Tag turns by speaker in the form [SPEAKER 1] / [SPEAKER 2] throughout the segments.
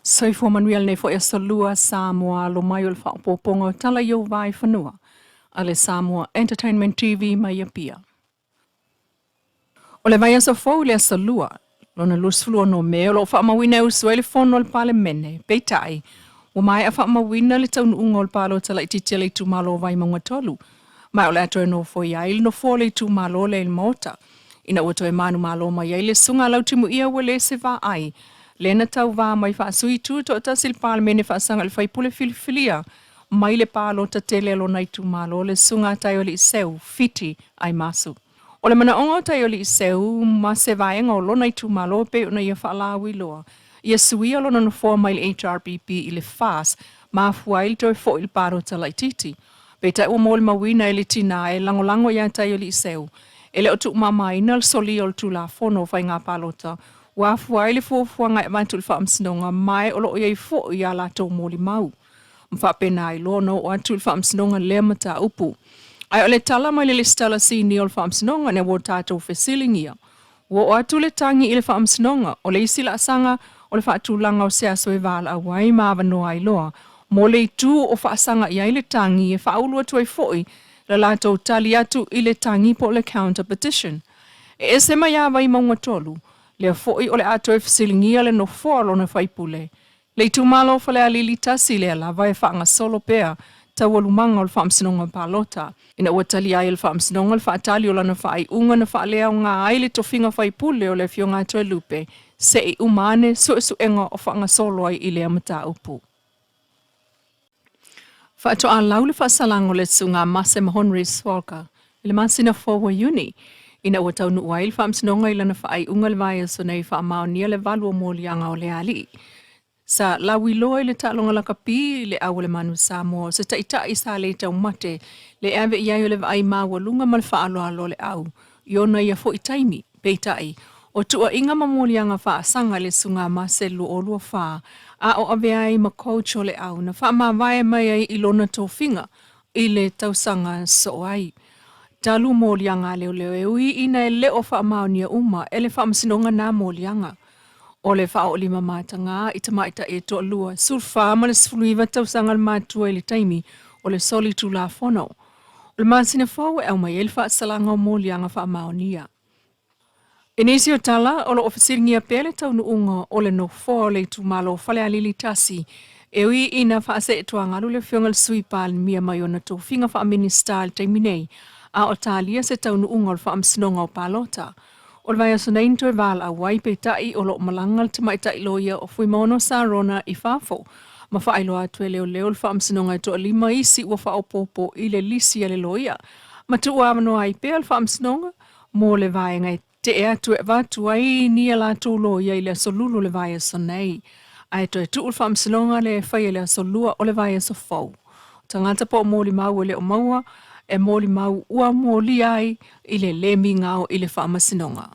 [SPEAKER 1] Soifua manuia lenei foi aso lua Samoa alo mai o le faaopoopoga o tala i ou va i fanua a le Samoa Entertainment TV mai Apia. O le vaiaso fou i le aso lua, lona 26 o Me o lo o faamauina e usu ai le fono a le Palemene, peitai, ua maea faamauina le taunuuga o le palota laitiiti a le itumalo o Vaimauga 3, ma o le a toe nofoia ai le nofoa o le itumalo lea i le Maota, ina ua toe manumalo mai ai le susuga a Lautimuia Uelese Vaai, lea na tauva mai faasui tutoatasi i le Palemene faasaga i le faipule filifilia mai le palota tele a lona itumalo le susuga a Taeoliiseu Fiti Aimasu. O le manaoga o Taeoliiseu ma se vaega o lona itumalo pei ona ia faalauiloa, ia suia lona nofoa mai le HRPP i le FAS, mafua ai le toe foi i le palota laitiiti. Peitai ua molimauina e le tinā e lagolago iā Taeoliiseu, e le o tuumamaina le solia o le Tulafono o Faiga Palota ua afua ai le fuafuaga e avatu i le Faamasinoga ma e o lo o i ai foi a latou molimau. Ma faapena ai loa ona oo atu i le Faamasinoga lea mataupu. Ae o le tala mai le Lesitala Sinia o le Faamasinoga ina ua tatou fesiligia, ua oo atu le tagi i le Faamasinoga, o le isi laasaga o le faatulaga o se aso e valaau ai ma avanoa ai loa mo le itu o faasaga i ai le tagi e faaulu atu ai foi le latou tali atu i le tagi po o le counter petition. E ese mai lava Vaimauga 3, lea foi o le a toe fesiligia le nofoa o lona faipule. Le itumalo o Falealili 1 lea lava e faagasolo pea taualumaga o le Faamasinoga Palota, ina ua talia ai e le Faamasinoga le faatali o lana faaiuga na faaleaoga ai le tofiga faipule o le Afioga a Toelupe, se i uma ane suesuega o faagasolo ai i lea mataupu. Faatoa lau le faasalaga o le Susuga a Mase Mahonri Swalka i le masina fou o Iuni, ina ua taunuu ai le Faamasinoga i lana faaiuga i le vaiaso nei faamaonia le valu o moliaga o le alii. Sa lauiloa i le taaloga lakapi i le au a le Manu Samoa o se taitai sa le taumate le ave i ai o le vaai maualuga ma le faaaloalo o le au i ona ia foi taimi. Peitai, o tuuaiga ma moliaga faasaga i le Susuga a Mase 2024 a o avea ai ma coach o le au na faamavae mai ai i lona tofiga i le tausaga soo ai. Talu moliaga a leoleo e ui ina e le o faamaonia uma e le Faamasinoga nā moliaga. O le faaoolima mataga i tamaitai e toalua, 14 ma le 19 tausaga le matua i le taimi o le soli tulafono. O le masina fou e aumai ai le faasalaga o moliaga faamaonia. I nisi o tala, o lo o fesiligia pea le taunuuga o le nofoa o le itumalo o Falealili 1, e ui ina faaseetuagalu le afioga i le Sui Palemia mai ona tofiga faa-Minisita i le taimi nei, a o talia se taunuuga o le Faamasinoga o Palota. O le vaiaso nei na toe valaau ai, peitai o lo o malaga le tamaitai loia o Fuimaono Sarona i fafo, ma faailoa atu e leoleo le Faamasinoga e toalima isi ua faaopoopo i le lisi a le loia, ma tuuavanoa ai pea le Faamasinoga mo le vaega e tee atu e avatu ai ni a latou loia i le aso lulu o le vaiaso nei, ae toe tuu le Faamasinoga lea e faia i le aso lua o le vaiaso fou. O tagata po o molimau e le o maua e molimau ua molia ai i le lē migao i le Faamasinoga.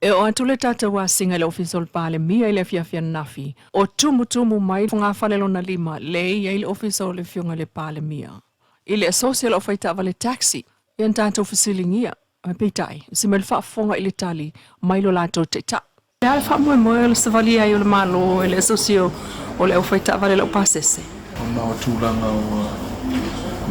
[SPEAKER 1] E oo atu le tatou asiga i le Ofisa o le Palemia i le afiafi ananafi, o tumutumu mai fogafale lona lima lea e i ai le Ofisa o le Afioga i le Palemia. I le asosi o lau faitaavale taxi, ia na tatou fesiligia, ae peitai, si mea le faafofoga i le tali mai lo latou taitai. Le a le faamoemoe o le savali ai o le Malo i le asosi o le aufaitaavale laupasese?
[SPEAKER 2] Ona o tulaga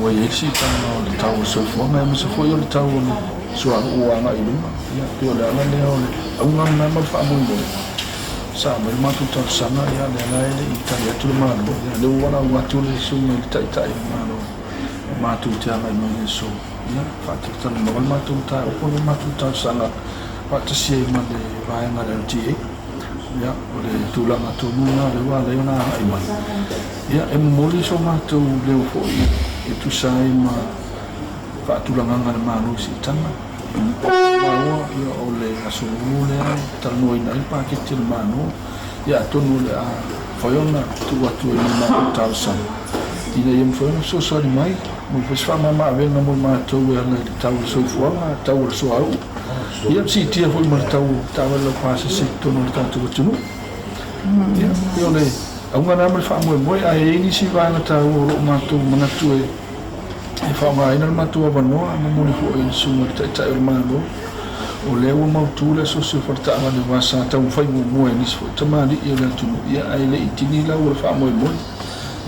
[SPEAKER 2] ua i ai le siitaga o le tau o le soifuaga aemaise foi o le tau o le suauu ua agai i luga. Ia, pei o le ala lea o le auga lena ma le faamoemoe. Sa aumai le matou talosaga, ia lea la e le i tali atu le Malo. Ia, lea ua valaau atu le susuga i le Taitai o le Malo matou te agai mai i le aso. Ia, faatalatalanoa le matou mataupu ma le matou talosaga faatasi ai ma le vaega a le LTA. Ia, o le tulaga tonu lena lea ua ala ai ona agai mai. Ia, e momoli so matou leo foi e tusa ai ma faatulagaga a le Malo i siitaga. Maua, ia, o le aso Lulu lea e talanoaina ai le paketi a le Malo. Ia, atonu o le a mafai ona tuu atu ai ma le matou talosaga ina ia mafai ona fesoasoani mai mo le se faamama-avega mo matou e ala i le tau o le soifuaga, tau o le suauu, ia siitia foi ma le tau o taavale laupasese i totonu o le tatou atunuu. Ia, pei o le auga lena ma le faamoemoe, ae i ai nisi vaega taua o lo o matou manatu e faaaogaina le matou avanoa, momoli foi i le Susuga i le Taitai o le Malo. O lea ua mautū le asosi o faletaavale aua sa taumafai muamua e nisi foi tamalii o le atunuu, ia ae le i tini lau o le faamoemoe.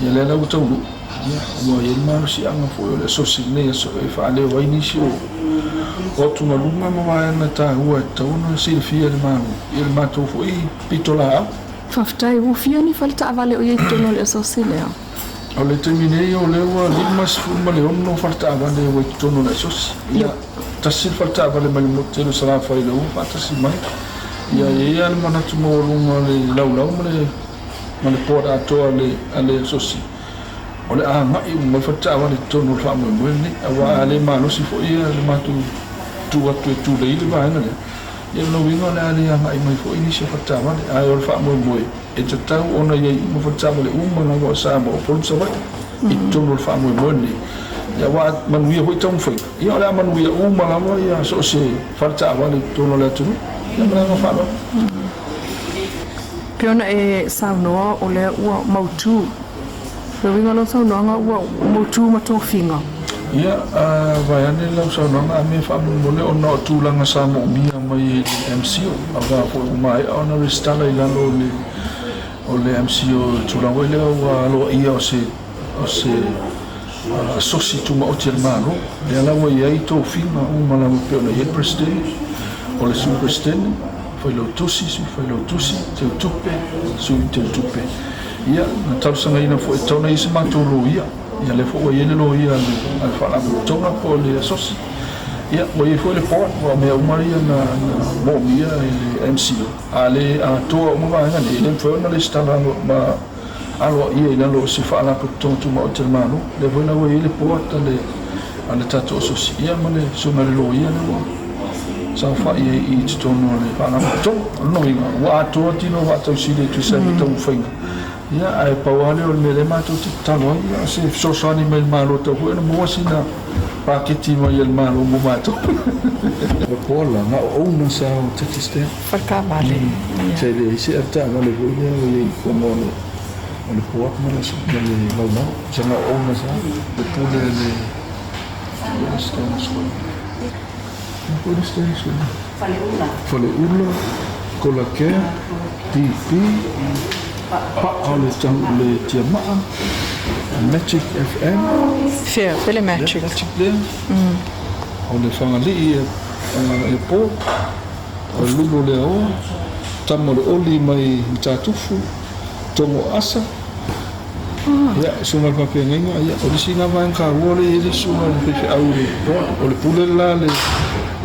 [SPEAKER 2] Ia lea la ua taunuu, ia ua i ai le malosiaga foi o le asosi i lenei aso e faaleo ai nisi o atugaluga ma vaega taua e tatau ona silafia e le Malo i le matou foi pitolaau.
[SPEAKER 1] Faafetai, ua fia ni faletaavale o i ai i totonu o le asosi lea?
[SPEAKER 2] O le taimi nei o lea ua 56 faletaavale ua i totonu o le asosi. Ia, tasi le faletaavale mai le motu tele o Salafai lea ua faatasi mai. Ia, e i ai lava le manatu maualuga o le laulau ma le ma le board atoa a le asosi o le a agai uma mai faletaavale i totonu o le faamoemoe lenei. Aua a le malosi foi le matou tu atu e tulei le vaega lea, Ia o lona uiga o le a le agai mai foi nisi o faletaavale, ae o le faamoemoe e tatau ona i ai uma faletaavale uma lava o Samoa, o Upolu ma Savaii i totonu o le faamoemoe lenei. Ia aua a manuia foi taumafaiga, ia o le a manuia uma lava ia so o se faletaavale i totonu o le atunuu. Ia ma le agaga faaaloalo.
[SPEAKER 1] Pei ona e saunoa o lea ua mautu. O le uiga o lau saunoaga ua mautu ma tofiga.
[SPEAKER 2] Ia, vaeane lau saunoaga a mea faamolemole ona o tulaga sa moomia mai e le MCIL, aua foi ua maea ona resitala i lalo o le MCIL i le tulaga foi lea ua aloaia o se o se asosi tumaoti a le Malo. Lea la ua i ai tofiga uma lava pei ona i ai le Peresetene, o le Sui Peresetene, Failautusi, Sui Failautusi, Teutupe, Sui Teutupe. Ia, na talosagaina foi e tatau ona i ai se matou loia. Ia lea foi ua i ai le loia a le Faalapotopotoga po o le Asosi. Ia, ua i ai foi le board, aua o mea uma ia na moomia e le MCIL. A le atoa uma vaega nei, e le mafai ona resitala ma aloaia i lalo o se Faalapotopotoga Tumaoti a le Malo. Lea foi la ua i ai le board a le tatou Asosi, ia ma le susuga i le loia lea ua saofai ai i totonu o le Faalapotopotoga. O lona uiga, ua atoa tino faatausili e tusa ai ma taumafaiga. Ia, ae pau lava lea o le mea lea matou te tatalo ai, ia, o se fesoasoani mai le Malo tau foi ona maua sina paketi mai a le Malo mo matou. O Paula, na o owner sa o taxi stand.
[SPEAKER 1] Faletaavale.
[SPEAKER 2] Se leai se avetaavale foi lea o i ai i totonu o le o le board ma le ma le laulau. Sa na o owner sa le pule le le stand square. Foi le stand square.
[SPEAKER 3] Faleula.
[SPEAKER 2] Faleula, Kolakea, DP, Paa o le tau le Tiamaa, Magic FM.
[SPEAKER 1] Fea, pele Magic.
[SPEAKER 2] Magic lea. O le Fagalii e po, o le Lulu o le Aoa, Tama o le Oli mai Matatufu, Togo Asa. Ia, susuga i le faafeagaiga, ia, o le isi lena vaega taua lea e i ai le susuga i le faifeau i le board, o le pule le la le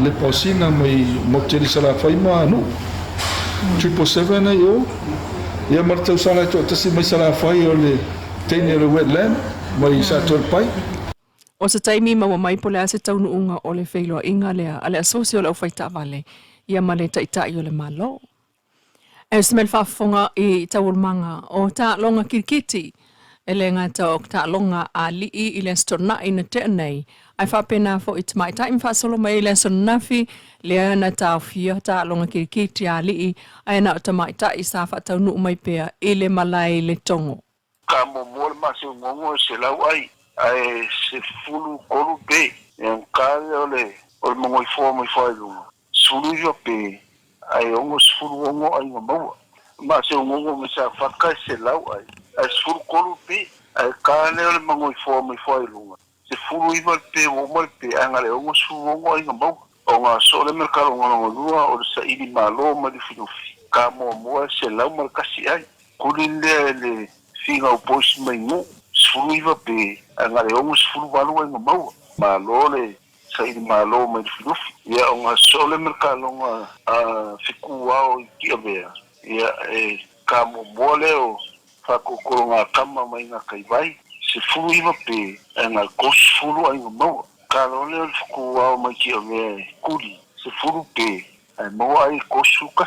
[SPEAKER 2] Lepaosina mai Motutele i Salafai ma Nuu. 777 ai o, ia ma le tausala e toatasi mai Salafai o le teine o le wetland mai Satoalepai.
[SPEAKER 1] O se taimi maua mai po o le a se taunuuga o le feiloaiga lea a le Asosi o le Aufai-taavale ia ma le Taitai o le Malo. E usi mai le faafofoga i taualumaga o taaloga kirikiti, e le gata o taaloga a alii i le Aso Toonai na tea nei, ae faapena foi tamaitai ma faasolo mai i le aso ananafi, lea na taofia taaloga kirikiti a alii, ae na o tamaitai sa faataunuu mai pea i le malae i Letogo.
[SPEAKER 4] Ka muamua le maseugogo e 100 ai, ae 13 pe. Ia ka lea o le o le magoifoa mai fua i luga, 19 pe, ae 66 aiga maua. Maseugogo mai Safata e 100 ai, ae 13 pe. Ae ka lea o le magoifoa mai fua i luga, 19 le pe ua uma le pe, ae na o le 66 aiga maua. O ga soo le mea le kalogalogo lua o le saili malo mai Lufilufi, ka muamua e 101 ai. Kuli lea e le Finau Boys mai Nuu, 19 pe, ae na o le 68 aiga maua. Malo le saili malo mai Lufilufi. Ia o ga soo le mea le kaloga a Fikuao i Tiavea, ia e ka muamua lea o Faakokologa tama mai Gataivai, 19 pe, ae na o le 30 aiga maua. Kalo lea o le Fukuao mai Tiavea e kuli, 10 pe, ae maua ai 31.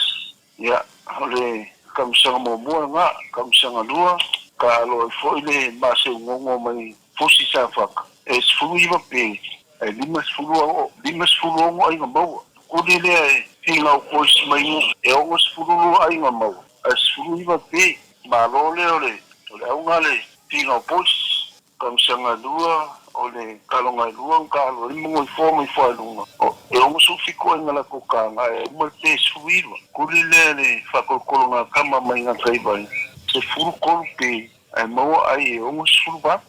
[SPEAKER 4] Ia, o le kamisaga muamua lena, kamisaga lua, ka alo ai foi le maseugogo mai Fusi Safaka, e 19 pe, ae 56 aiga maua. Kuli lea e Finau Boys mai Nuu, e 62 aiga maua, ae 19 pe. Malo lea o le o le auga le Finau Boys. Kamisaga lua, O le kaloga e lua na ka alo ai le magoifoa mai fuaeluga e 67 aiga latou kaga ae uma le pe 19. Kuli lea le faakolokologa kama mai gataivai 13 pe ae maua ai e 68.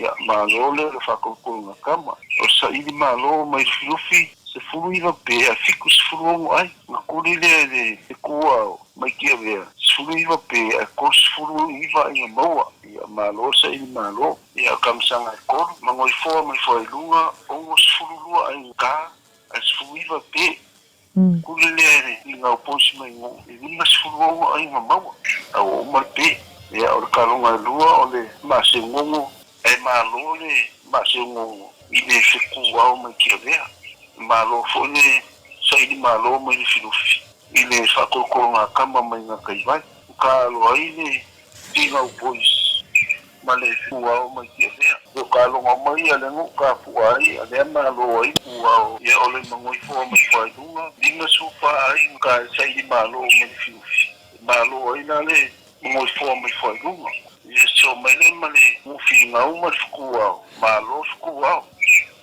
[SPEAKER 4] Ia malo lea o le faakolokologa kama. O saili malo mai Lufilufi 19 pe ae 76 ai. Na kuli lea le kua mai Tiavea 19 pe ae 39 aiga maua. Ia malo saili malo. Ia kamasaga e tolu magoifoa mai fuailuga 62 aiga ka ae 19 pe. Kuli lea le inga o poisi mai nuu e 56 aiga maua a ua uma le pe. Ia o le kaloga e lua o le masegogo e malo le masegogo i le fekuao mai Tiavea. Malo foi le saili malo mai Lufilufi i le faakolokologa kama mai gataivai. Ka alo ai le tiga o poisi ma le fuao mai Tiavea. O kaloga mai a le nuu ka fua ai a lea malo ai fuao. Ia o le magoifoa mai fuailuga 54 ai ka saili malo mai Lufilufi. Malo ai la le magoifoa mai fuailuga. Ia so mai le ma le mufi ngau ma le fukuao. Malo fukuao.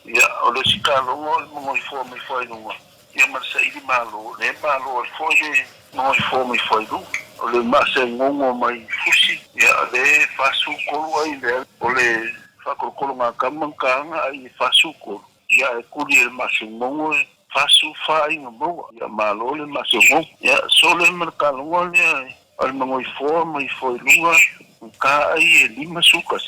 [SPEAKER 4] Ia o le sikaloga o le magoifoa mai fuailuga. Ia ma le saili malo. Le malo ai foi le magoifoa mai fuailuga. O le masegogo mai fusi. Ia le 43 ai le o le faakolokologa kama kaga ai e 43. Ia e kuli e le masegogo e 44 aiga maua. Ia malo le masegogo. Ia so le ma le kaloga lea o le magoifoa mai fuailuga ka ai e 51.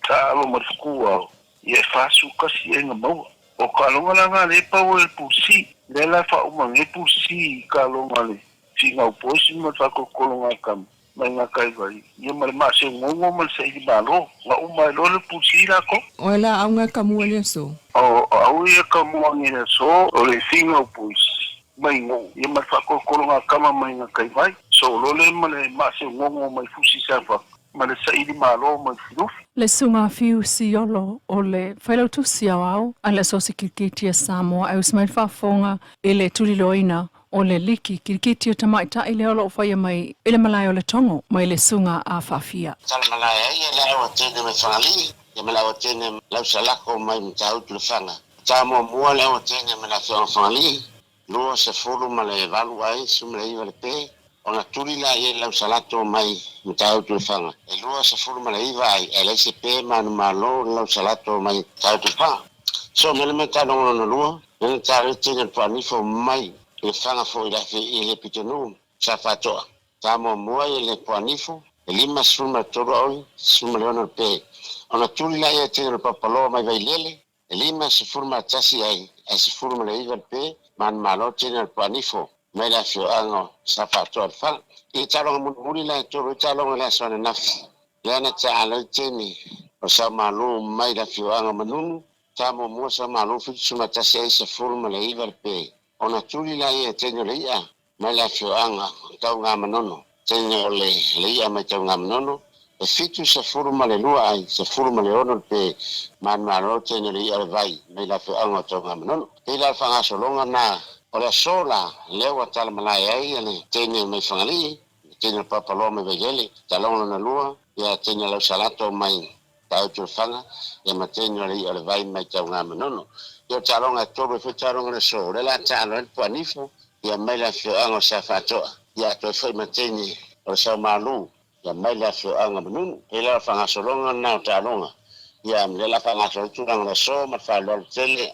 [SPEAKER 4] Ka alo ma le fukuao. Ia e 41 aiga maua. O kaloga la ngā le pau e pusi. Le la whauma nge pusi i kaloga le fingau poisi ma le faakolokologa kama mai ngā kaivai. Ia ma le masegogo ma le saili malo. Nga uma e loa le pusi lako.
[SPEAKER 1] O la auga kamua le aso.
[SPEAKER 4] O au ia kamua ngi le aso o le fingau poisi mai ngō. Ia ma le faakolokologa kama mai ngā kaivai. So lo le ma le masegogo mai fusi sa ma le saili malo mai Lufilufi.
[SPEAKER 1] Le suga fiu siolo o le failautusi au a le asosi kiriketi a Samoa e usi mai le faafofoga i le tuliloaina o le liki kiriketi o tamaita'i lea o loo faia mai i le malae o Letogo mai le suga a faafia.
[SPEAKER 3] Tala malae ai e le au tene mai Fagalii, ia ma le au tene lau salako mai Matautu Lefaga. Ta muamua le au tene ma le afioga Fagalii, 28 ai 19 le pe, ona tuli la i lau salato mai Matautu Lefaga. E 29 ai, e leai se pe manumalo le lau salato mai Matautu Lefaga. So mele me ta longo lona lua, lena ta le tene le puanifo mai Lefaga foi le afe i le pitonuu sa faatoa. Ta muamua i le puanifo, e 53 aoli, 16 le pe. Ona tuli la ia tene le papaloa mai Vailele, e 51 ai, e 19 le pe, manumalo tene le puanifo mai le afioaga sa faatoa Lefaga. I taloga mulimuli la e tolu i taloga le aso ananafi. Lea na taalo ai tene o sa malo mai le afioaga Manunu, ta muamua sa malo 71 ai 19 le pe. Ona tuli la ia tene o le ia mai le afioaga Taugamanono. Tene o le ia mai Taugamanono, e 72 ai 16 le pe manumalo tene o le ia o le vai mai le afioaga o Taugamanono. E la faagasologa na o le aso la lea ua tala malae ai le tene mai Fagalii, tene o le papaloa mai Vailele, taloga lona lua, ia tene lau salato mai Tautu Lefaga, ia ma tene o le ia o le vai mai Taugamanono. Ia o taloga e tolu e foi taloga le aso, o le la taalo ai le puanifo, ia mai le afioaga o sa faatoa. Ia toe foi ma tene o le saumalu, ia mai le afioaga Manunu. E la faagasologa na o taloga. Ia le la faagasolo tulaga le aso ma le faaaloalo tele.